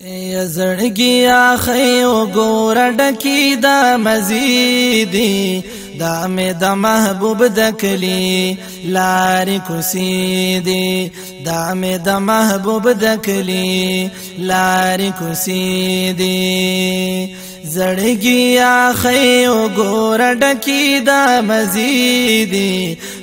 زړګي اخی وګوره ډکی دا مزیدی، دا مې د محبوب د کلی لارې کوسې دي، دا مې د محبوب د کلی لارې کوسې دي. زړګي اخی وګوره ډکی دا مزیدی،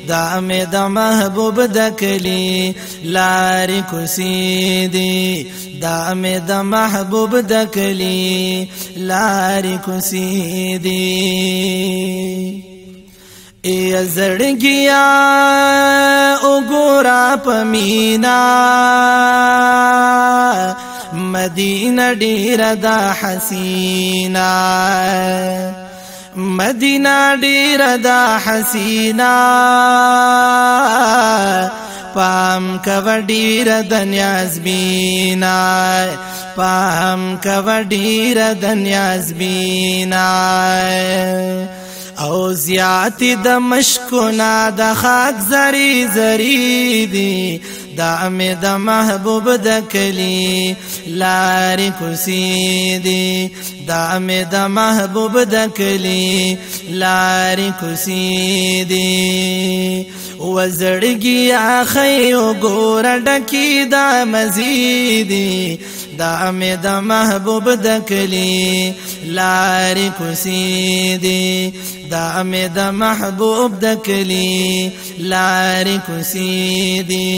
دا مې د محبوب د کلی لارې کوسې دي، دا مې د محبوب د کلی لارې کوسې دي. ای زړګیا وګوره په مینا، مدینه ډیره د حسینا، مدینه ډیره د حسینا، پام کوه ډیره د نیازبینا، پام کوه ډیره د نیازبینا. او زیات د مشکونه د خاک زری زری دی، دا مې د محبوب د کلی لارې کوسې دي، دا مې د محبوب د کلی لارې کوسې دي. وزړګي اخی وګوره ډکی دا مزیدي، دا مې د محبوب د کلی لارې کوسې دي، دا مې د محبوب د کلی لارې کوسې دي.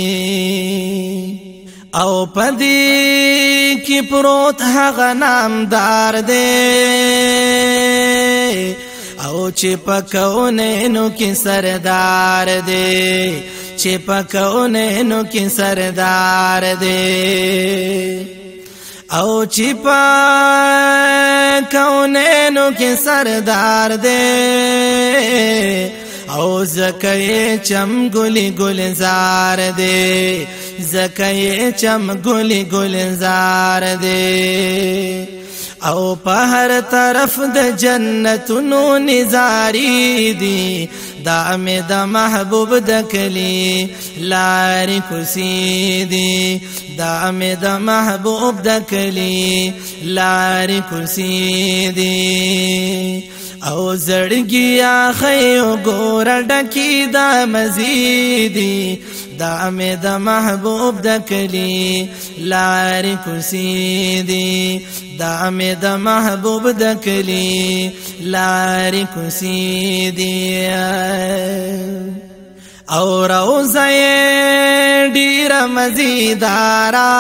او پدې کې پروت هغه نامدار دی، او چې په کونینو کې سردار دی، چې په کونینو کې سردار دی، او چې په کونینو کې سردار دی. او زکه چم ګلی ګلزار دی، زکه چم ګلی ګلزار دی. او په هر طرف د جنتونو نظاری دي، دا مې د محبوب د کلی لارې کوسې دي، دا مې د محبوب د کلی لارې کوسې دي. او زړګي اخی وګوره ډکی دا مزیدي، دا مې د محبوب د کلی لارې کوسې دي، دا مې د محبوب د کلی لارې کوسې دي. او روزه ډیره مزیدارا،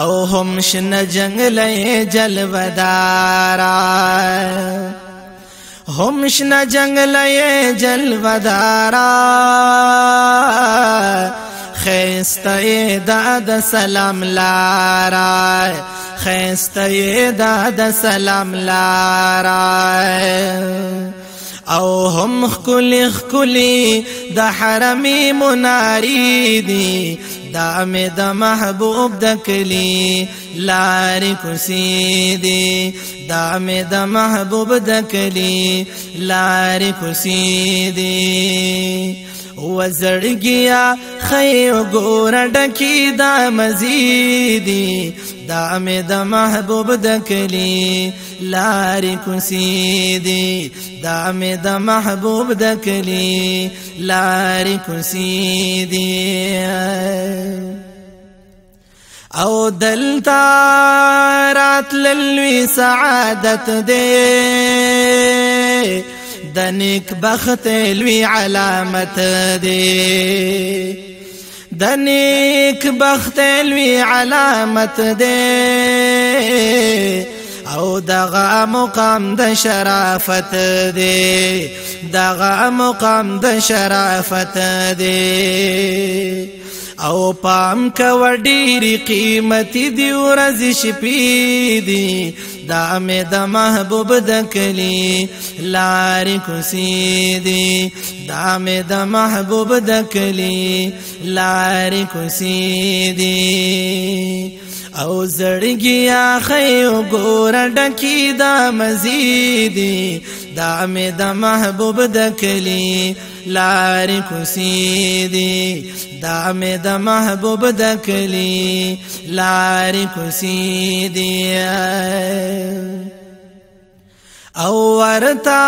او هم شنه جنگلې جلودارا، هم شنه جنگلې جلودارا، خسته دا د سلام لارا، خسته دا د سلام لارا. او هم خکلی خکلی د حرمی مناری دی، دا مې د محبوب د کلی لارې کوسې دي، دا مې د محبوب د کلی لارې کوسې دي. وزړګیا خی وګوره ډکی دا مزیدي، دا مې د محبوب د کلی لارې کوسې دي، دا مې د محبوب د کلی لارې کوسې دي. او دلتا راتللوي سعادت دی، د نیک بخت لوی علامت دی، د نیک بخت لوی علامت دی. او دغه مقام د شرافت دی، دغه مقام د شرافت دی. او پام کوه ډېرې قیمتي دي ورځې شپې دي، دا مې د محبوب د کلی لارې کوسې دي، دا مې د محبوب د کلی لارې کوسې دي. او زړګي اخی وګوره ډکی دا مزیدي، دا مې د محبوب د کلی لارې کوڅې دي، دا مې د محبوب د کلي لارې کوڅې دي۔ او ورتا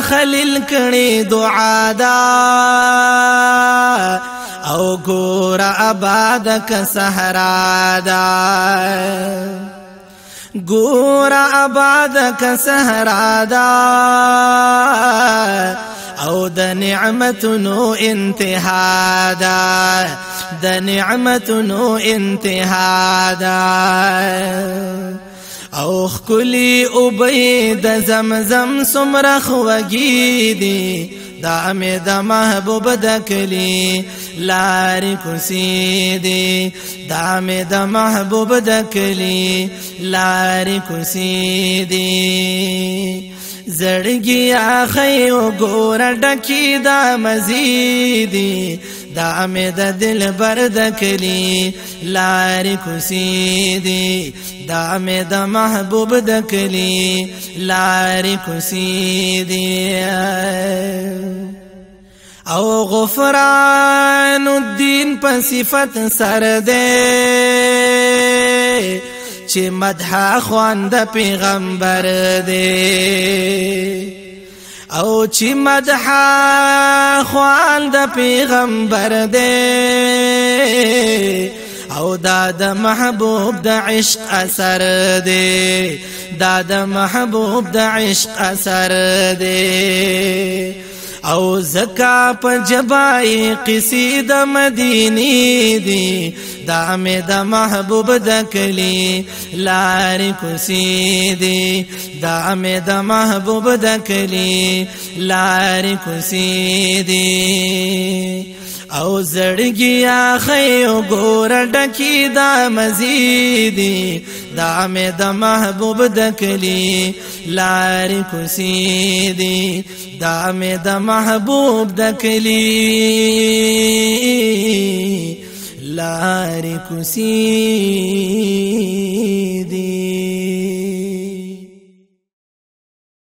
خلیل کړي دعا دا، او ګور آباد ک صحرا دا، ګور آباد ک صحرا دا، او د نعمتونو انتها دا، د نعمتونو انتها دا۔ او خکلی او د زمزم سمره خوږی دي، دا مې د محبوب د کلی لارې کوڅې دي، دا مې د محبوب د کلی لارې کوڅې دي۔ زړګي اخی وګوره ډکی دا مزیدي، دا مې د دل بر د کلی لارې کوڅې دي، دا مې د محبوب د کلی لارې کوڅې دي۔ او غفران الدین په صفت سر ده چې مدح خواند پیغمبر دی، او چې مدح خواند پیغمبر دی، او دا د محبوب د عشق اثر دی، دا د محبوب د عشق اثر دی۔ او زکا په جبای قصې د مدینی دی، دا مې د محبوب د کلی لارې کوڅې دی، دا مې د محبوب د کلی لارې کوڅې دی۔ او زړګي اخی ګور ډکی دا مزیدي، دا مې د محبوب د کلی لارې کوڅې دي، دا مې د محبوب د کلی لارې کوڅې